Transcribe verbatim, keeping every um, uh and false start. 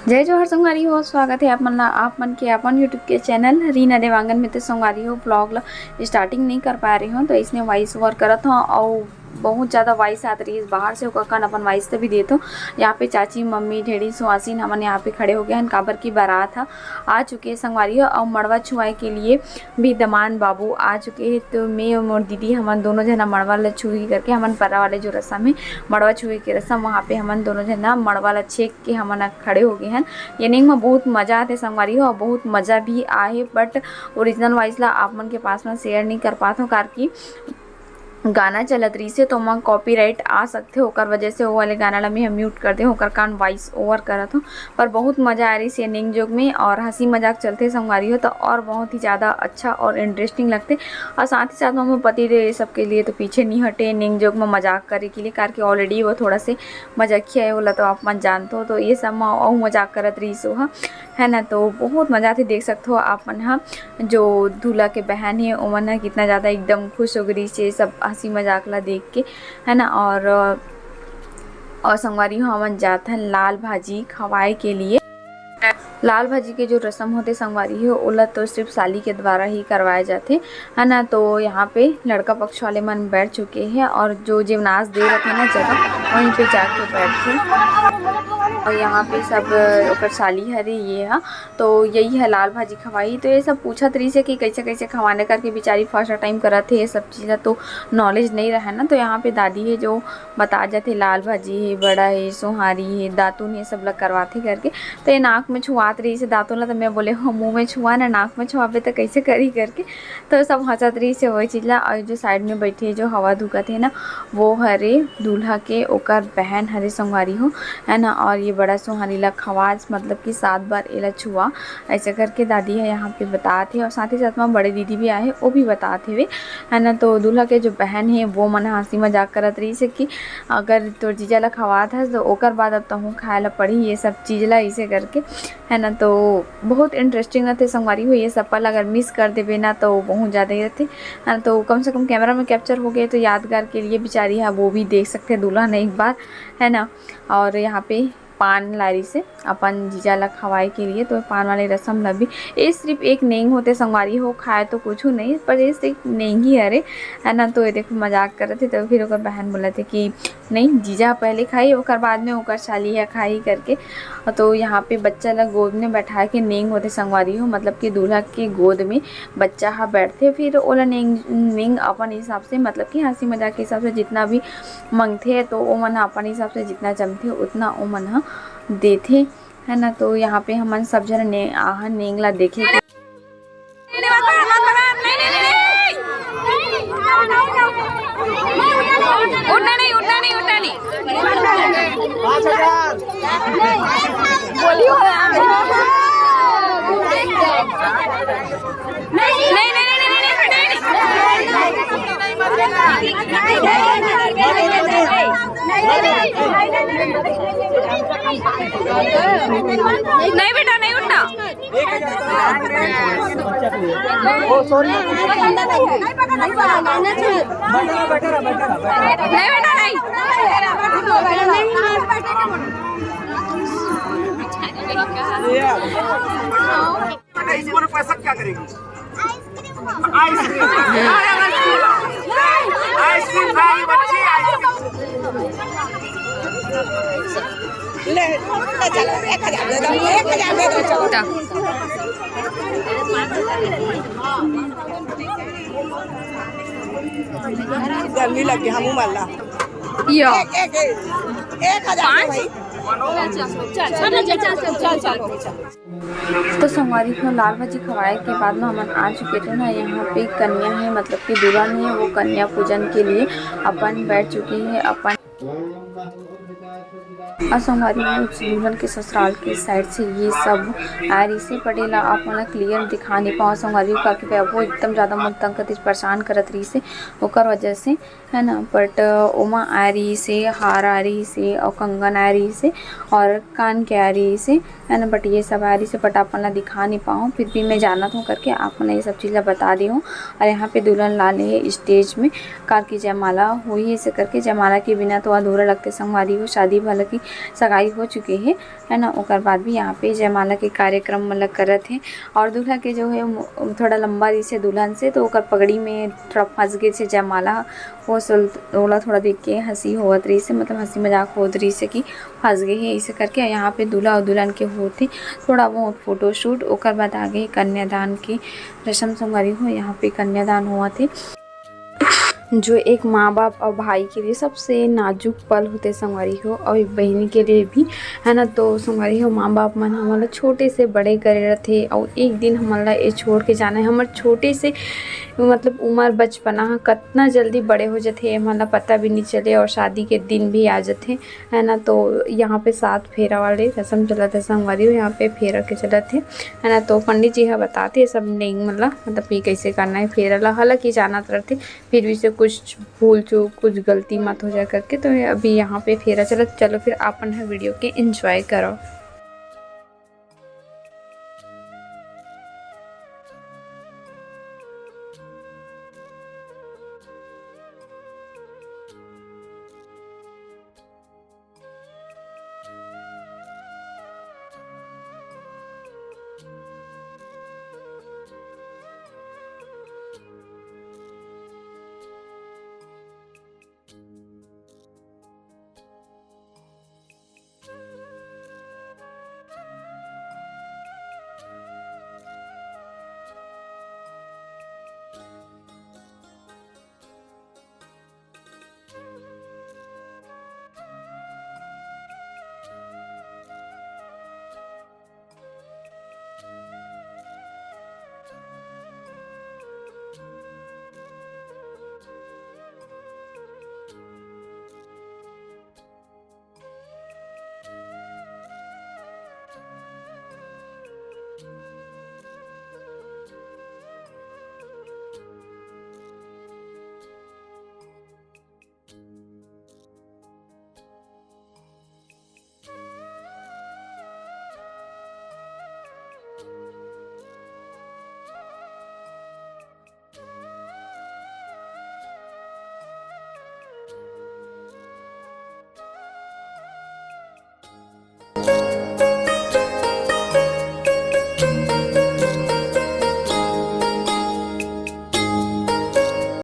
जय जोहार संगवारी हो, स्वागत है आप मन ला, आप मन के अपन YouTube के चैनल रीना देवांगन में। तो संगवारी हो, ब्लॉग ला स्टार्टिंग नहीं कर पाए रहे हो, तो इसने वॉइस ओवर करत हो और बहुत ज़्यादा वॉइस आत रही बाहर से, ओकर कारण अपन वॉइस तो भी देत हो। यहाँ पे चाची, मम्मी, ढेड़ी सुहासिन हमन यहाँ पे खड़े हो गए हैं, काबर की बारात है आ चुके हैं संगवारी हो, और मड़वा छुआए के लिए भी दमान बाबू आ चुके हैं। तो मैं और मोर दीदी, हमन दोनों जना मड़वा ला छुई करके, हमन पर्रा वाले जो रसम है, मड़वा छुए के रसम, वहाँ पे हमन दोनों जना मड़वा ला छेक के हमन ह खड़े हो गए हन। ये नेंग में बहुत मजा आते संगवारी हो, और बहुत मजा भी आए, but ओरिजिनल वॉइस ला आप मन के पास में शेयर नहीं कर पात हो, कारकी गाना चलत रहिस हे, तो ओमा कॉपीराइट आ सकथे, ओकर वजह से वो वाले गाना ला मैं म्यूट कर दे, ओकर कारण वॉइस ओवर करत हूँ। पर बहुत मजा आ रहिस हे नेंग जोग में, और हंसी मजाक चलथे संगवारी हो, तो और बहुत ही ज़्यादा अच्छा और इंटरेस्टिंग लगथे। और साथ ही साथ में मोर पति देव ये सब के लिए तो पीछे नहीं हटे नेंग जोग में मजाक करे के लिए, कारके ऑलरेडी वो थोड़ा से मजाकिया है, ओला तो आप मन जानते हो, तो ये सब में अउ मजाक करत रहिस ओहा, है ना। तो बहुत मजा आथे, देख सकते हो आप मन हा, जो दूल्हा के बहन है, ओमन ह कितना ज़्यादा एकदम खुश हो गई से सब हंसी मजाक ला देख के, है ना। और, और संगवारी हो, हमन जात हन लाल भाजी खवाए के लिए। लाल भाजी के जो रसम होते संगवारी हो, ओला तो सिर्फ साली के द्वारा ही करवाए जाथे, है ना। तो यहाँ पे लड़का पक्ष वाले मन बैठ चुके हैं और जो जिमनास दे रखे ना जगह, वहीं पे जाके बैठ के, और यहाँ पे सब ओकर साली हरे ये हा, तो यही है लाल भाजी खवाई। तो ये सब पूछत रहिस हे कि कैसे कैसे खवाना करके, बेचारी फर्स्ट टाइम करत हे, ये सब चीज़ ला तो नॉलेज नहीं रहे ना। तो यहाँ पे दादी है जो बता जाथे, लाल भाजी हे, बड़ा हे, सोहारी हे, दातुन हे, सब ला करवाथे करके। तो ये नाक में छुआत रहिस हे दातुन ला, तो मैं बोले, "हो, मुँह में छुआ ना, नाक में छुआबे तो कैसे करी?" करके। तो सब हंसत रहिस हे वही चीज़ ला। और जो साइड में बैठे हे, जो हवा धुकत हे ना, वो हरे दूल्हा के ओकर बहन हरे संगवारी हो, है ना। और ये बड़ा सोहारी ला खवास, मतलब कि सात बार एला छुआ, ऐसे करके दादी है यहाँ पे बतात हे। और साथ ही साथ में बड़े दीदी भी आए हे, वो भी बतात हे वे, है ना। तो दूल्हा के जो बहन है, वो मन हंसी मजाक करत रहिस हे कि अगर तोर जीजा ला खवात हस, तो ओकर बाद अब तहूँ खाए ला पड़ही ये सब चीज़ ला, ऐसे करके, है ना। तो बहुत इंटरेस्टिंग रहते संगवारी हो, ये सब पल अगर मिस कर देबे ना, तो बहुत ज़्यादा ही रहते, है ना। तो कम से कम कैमरा में कैप्चर हो गए, तो यादगार के लिए बेचारी है, वो भी देख सकते हैं दुल्हन एक बार, है ना। और यहाँ पे पान लारी से अपन जीजा ला खवाए के लिए, तो पान वाले रसम ला भी, ये सिर्फ एक नेंग होते संगवारी हो, खाए तो कुछ नहीं, पर ये सिर्फ नेंग ही हरे, है ना। तो ये देखो मजाक करत हे, तो फिर ओकर बहन बोलत हे कि नहीं, जीजा पहले खाई, ओकर बाद में ओकर साली ह खाई करके। तो यहाँ पे बच्चा ला गोद में बैठा के नेंग होते संगवारी हो, मतलब कि दूल्हा के गोद में बच्चा ह बैठथे, फिर ओला नेंग, नेंग अपन हिसाब से, मतलब कि हंसी मजाक के हिसाब से जितना भी मंगथे, तो ओमन ह अपन हिसाब से जितना जमथे उतना ओमन ह देथे, है ना। तो यहाँ पे हमन सब झन ने आहा नेंग ला देखे के। उठना नहीं, उठना नहीं, उठना नहीं। नहीं, नहीं, नहीं, नहीं, नहीं, नहीं, नहीं। नहीं बेटा, नहीं उठना। ओ सॉरी। नहीं बेटा, नहीं। इसको पैसा क्या करेगी? आइसक्रीम। आइसक्रीम। आइसक्रीम खाएगी बच्ची, आइसक्रीम। ले, ले चलो, एक हजार दे दो, एक हजार दे दो, चलो। गर्मी लग गई, हमू मल्ला। यो। एक, एक, एक, एक हजार दो भाई। चल, चल, चल। तो संगवारी हो, लाल भाजी खवाए के बाद में हमन आ चुके थे ना, यहाँ पे कन्या है, मतलब कि दुल्हन है, वो कन्या पूजन के लिए अपन बैठ चुकी है अपन। और संगवारी हो, दुल्हन के ससुराल के साइड से ये सब आ रही से, पटेला आप मन क्लियर दिखा नहीं पाओ संगवारी हो, काकि वो एकदम ज़्यादा मोर तंग करत रहिस, परेशान करत रहिस से, ओकर वजह से, है ना। बट ओमा आ रही से, हार आ रही से, और कंगन आ रही से, और कान के आ रही से, है ना। बट ये सब आ रही से, बट आप मन ला दिखा नहीं पाऊँ, फिर भी मैं जानत हूँ करके आप मन ला ये सब चीज़ ला बता दे हूँ। और यहाँ पे दुल्हन ला ले है स्टेज में, कार की जयमाला हुई है, इसे करके जयमाला के बिना तो अधूरा लगते संगवारी हो शादी वाला की। सगाई हो चुके हे, है ना। ओकर बाद भी यहाँ पे जयमाला के कार्यक्रम मतलब करत हे और दूल्हा के जो है मु-, थोड़ा लंबा रहिस हे दुल्हन से, तो ओकर पगड़ी में थोड़ा फंस गे हे जयमाला। वो सल-, ओला थोड़ा देख के हंसी होवत रहिस हे, मतलब हंसी मजाक होत रहिस हे कि फंस गे हे, ऐसे करके। यहाँ पे दूल्हा और दुल्हन के होत हे थोड़ा बहुत फोटोशूट। ओकर बाद आगे कन्यादान की रस्म संगवारी हो। यहाँ पे कन्यादान होवत हे, जो एक माँ बाप और भाई के लिए सबसे नाजुक पल होथे संगवारी हो, और एक बहिनी के लिए भी, है ना। तो संगवारी हो, माँ बाप मन हमन ला छोटे से बड़े करे रथे, और एक दिन हमन ला ये छोड़ के जाना है। हमर छोटे से मतलब उमर, बचपना ह कतना जल्दी बड़े हो जथे, ये हमन ला पता भी नहीं चले, और शादी के दिन भी आ जथे, है ना। तो यहाँ पे सात फेरा वाले रस्म चलत हे संगवारी हो, यहाँ पे फेरा के चलत हे, है ना। तो पंडित जी ह बताथे सब नेंग मन ला, मतलब कि कैसे करना है फेरा ला। हालांकि जानत रहथे, फिर भी से कुछ भूल चूक, कुछ गलती मत हो जाए करके। तो अभी यहाँ पे फेरा चलत, चलो फिर आप मन ह वीडियो के एंजॉय करो।